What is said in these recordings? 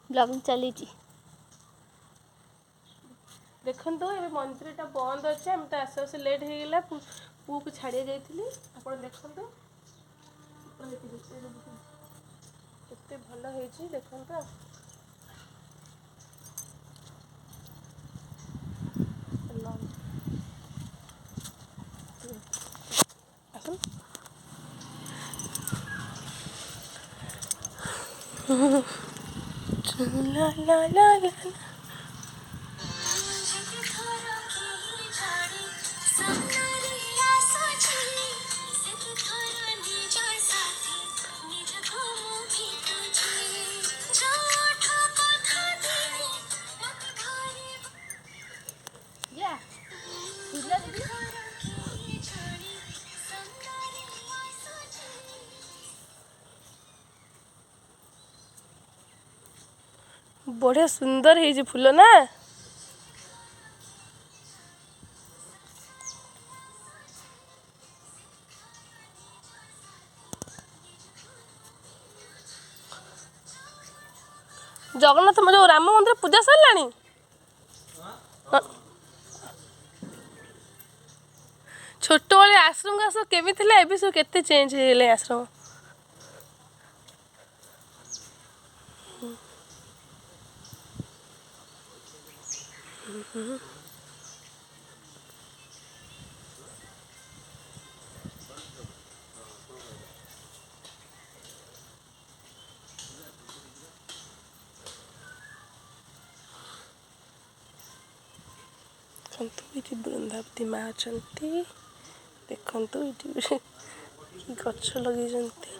Blogging ଚାଲିଛି। ଦେଖନ୍ତୁ, ଏବେ ମନ୍ଦିରଟା ବନ୍ଦ ଅଛି। ଆମେ ତ ଆସୁ ଆସୁ ଲେଟ୍ ହେଇଗଲା। ପୁଅକୁ ଛାଡ଼ିଆ ଯାଇଥିଲି। ଆପଣ ଦେଖନ୍ତୁ, କେତେ ଭଲ ହେଇଛି ଦେଖନ୍ତୁ। ଆସନ୍ତୁ। ଲା ଲା ଲା ଲା। ଯା ବୁଝିଲା ଦିଦି। ବଢ଼ିଆ ସୁନ୍ଦର ହେଇଛି ଫୁଲ ନା? ଜଗନ୍ନାଥ ଯୋଉ ରାମ ମନ୍ଦିର ପୂଜା ସରିଲାଣି। ଛୋଟବେଳେ ଆଶ୍ରମକୁ ଆସ କେମିତି ଥିଲା, ଏବେ ସବୁ କେତେ ଚେଞ୍ଜ ହେଇଗଲାଣି ଆଶ୍ରମ। ଦେଖନ୍ତୁ, ଏଇଠି ବୃନ୍ଦାବତୀ ମା ଅଛନ୍ତି। ଦେଖନ୍ତୁ, ଏଇଠି କି ଗଛ ଲଗେଇଛନ୍ତି।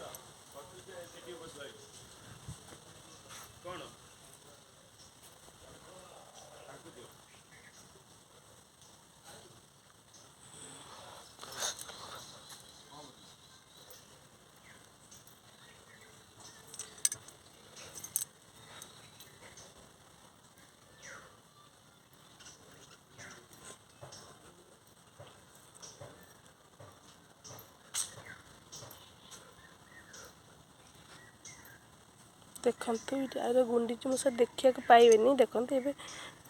ଦେଖନ୍ତୁ, ଏଇଠି ଆଉ ଗୁଣ୍ଡିଚି ମୂଷା ଦେଖିବାକୁ ପାଇବେନି। ଦେଖନ୍ତୁ, ଏବେ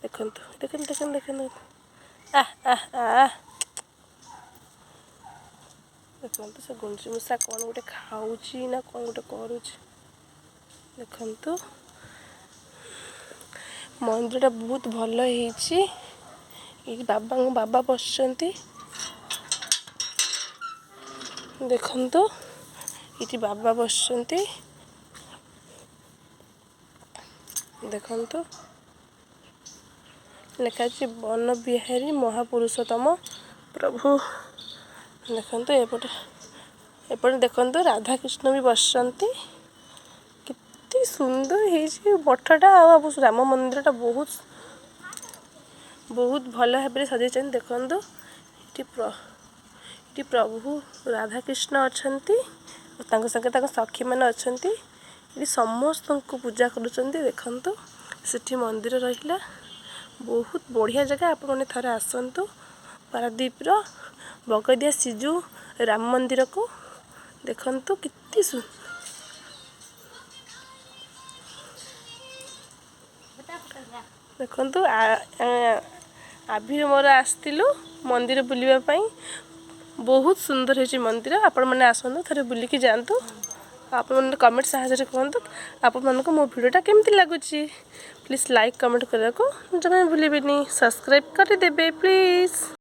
ଦେଖନ୍ତୁ, ଦେଖନ୍ତୁ, ଦେଖନ୍ତୁ, ଦେଖନ୍ତୁ। ଆ ଆ ଆ, ଦେଖନ୍ତୁ, ସେ ଗୁଣ୍ଡୁଚି ମୂଷା କ'ଣ ଗୋଟେ ଖାଉଛି ନା କ'ଣ ଗୋଟେ କରୁଛି। ଦେଖନ୍ତୁ, ମନ୍ଦିରଟା ବହୁତ ଭଲ ହେଇଛି। ଏଇଠି ବାବାଙ୍କ ବାବା ବସିଛନ୍ତି। ଦେଖନ୍ତୁ, ଏଇଠି ବାବା ବସିଛନ୍ତି। ଦେଖନ୍ତୁ, ଲେଖା ଅଛି ବନ ବିହାରୀ ମହାପୁରୁଷୋତ୍ତମ ପ୍ରଭୁ। ଦେଖନ୍ତୁ, ଏପଟେ ଏପଟେ ଦେଖନ୍ତୁ, ରାଧାକୃଷ୍ଣ ବି ବସିଛନ୍ତି। କେତେ ସୁନ୍ଦର ହେଇଛି ମଠଟା। ଆଉ ରାମ ମନ୍ଦିରଟା ବହୁତ ବହୁତ ଭଲ ଭାବରେ ସଜେଇଛନ୍ତି। ଦେଖନ୍ତୁ, ଏଠି ପ୍ରଭୁ ରାଧାକୃଷ୍ଣ ଅଛନ୍ତି ଆଉ ତାଙ୍କ ସାଙ୍ଗରେ ତାଙ୍କ ସଖୀମାନେ ଅଛନ୍ତି। ଏଠି ସମସ୍ତଙ୍କୁ ପୂଜା କରୁଛନ୍ତି। ଦେଖନ୍ତୁ, ସେଠି ମନ୍ଦିର ରହିଲା। ବହୁତ ବଢ଼ିଆ ଜାଗା। ଆପଣମାନେ ଥରେ ଆସନ୍ତୁ ପାରାଦ୍ୱୀପର ବଗଦିଆ ସିଜୁ ରାମ ମନ୍ଦିରକୁ। ଦେଖନ୍ତୁ କେତେ ଦେଖନ୍ତୁ, ଆଭିର ମୋର ଆସିଥିଲୁ ମନ୍ଦିର ବୁଲିବା ପାଇଁ। ବହୁତ ସୁନ୍ଦର ହେଇଛି ମନ୍ଦିର। ଆପଣମାନେ ଆସନ୍ତୁ, ଥରେ ବୁଲିକି ଯାଆନ୍ତୁ। ଆପଣମାନେ କମେଣ୍ଟ ସାହାଯ୍ୟରେ କୁହନ୍ତୁ ଆପଣମାନଙ୍କୁ ମୋ ଭିଡ଼ିଓଟା କେମିତି ଲାଗୁଛି। ପ୍ଲିଜ୍ ଲାଇକ୍ କମେଣ୍ଟ କରିବାକୁ ଜମା ଭୁଲିବେନି। ସବସ୍କ୍ରାଇବ୍ କରିଦେବେ ପ୍ଲିଜ୍।